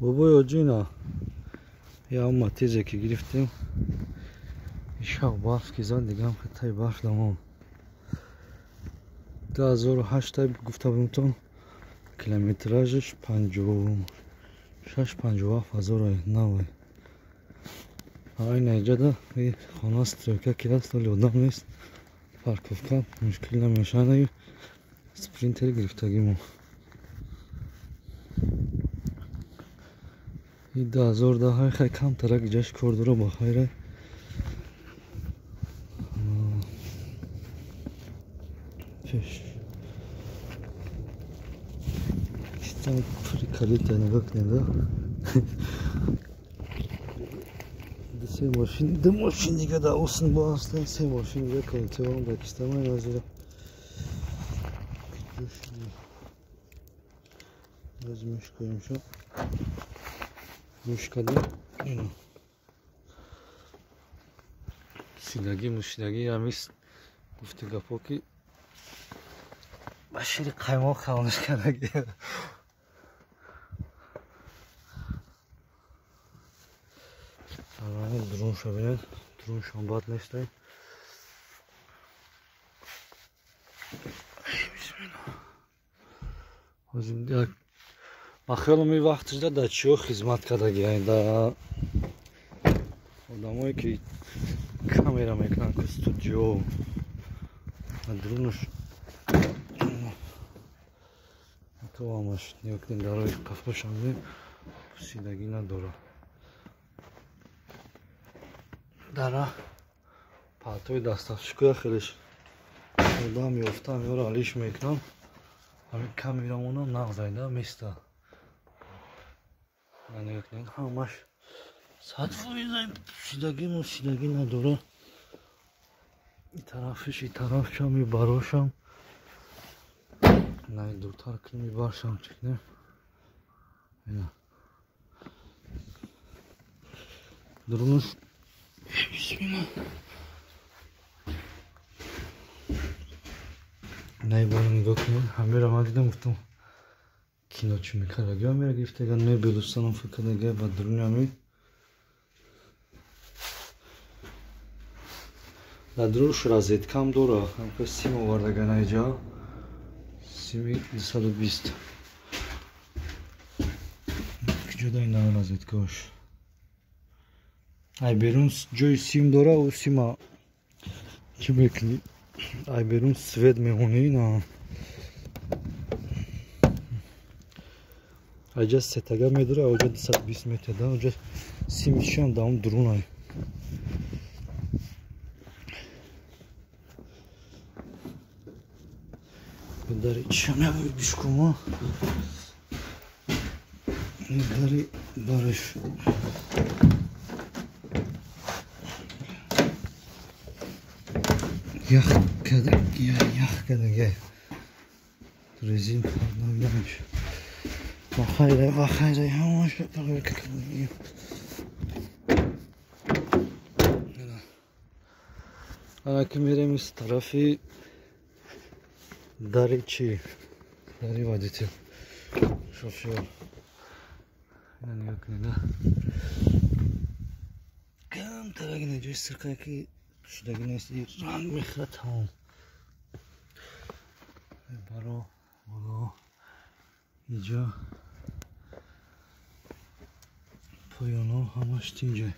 Бобои оҷина я матизе ки гирифтем, шаб барф ки зад, дигам хатаи барф дамом. 2008 гуфта будемтон, километражаш 56 57 ҳазор навай. Айна иҷада хона стройка ки аст, вале одам нест, парковка мушкил намешавад. Спринтер гирифтагимо. И 2010 хай камтарак ҷаш кор дора, ба хайра. Пеш там прикалита нигоҳ кунед. Се мошин, ду мошин дига да осн бо ҳастанд, се мошин дига калтевон да кистамай назира. Аз мушкоем шо. Мушкада. Сидаги мушидаги ҳамис гуфти гапо ки ба шири қаймоқ хавониш кардаги. Дурунша бинед, дуруншам бад нестай. Ма хело ми вақт шуда дар чиҳо хизмат кардаги, да одамое ки камера мекунанд ку студио. Дурунаш то ҳамаш нигоҳ кунед, дарои қафошам пусидагӣ надорад. Дара палтои даставшикоя хелеш одам ёфтам, ёро алиш мекунам. Ҳамин камерамонам нағзайда места. Нигоҳ кунед, ҳамаш 100% пусидагӣ мусидагӣ надорад. И тарафиш, и тарафшам, и барошам. Най дуртар кунем, и баршам чикнем. Дурунуш бисмилла. Най бора нигоҳ кунед, ҳамеро ман дидам, гуфтам кино чӣ мекардаги, ҳамеро гирифтага мебел установка кардага ба дуруни ҳами. Дар дуруш розеткам дора, ҳамка сим овардага наиҷа, сими 220. Куҷода ина розеткаош? Ай берун ҷои сим дора, ӯ сима чӣ мекунӣ? Ай берун свет мемонӣ на. Айҷа сетага медора, оҷа 220 метр да, оҷа симишам даом дурунай. Дари чишам ябори бишкума. Дари бариш. Ях када, ях када, я. Резин навидамш. Бахайра, бахайра, ҳамаш проверка кардагӣ. Ана ки мерем из тарафи дари чи? Дари водитель. Шофёр. Ина нигоҳ кунед, да? Камтараги на ҷои сирқае ки шудагӣ нест, ранг мехӯрад тамом. Баро, боло, иҷо, поёно ҳамаш тинҷа.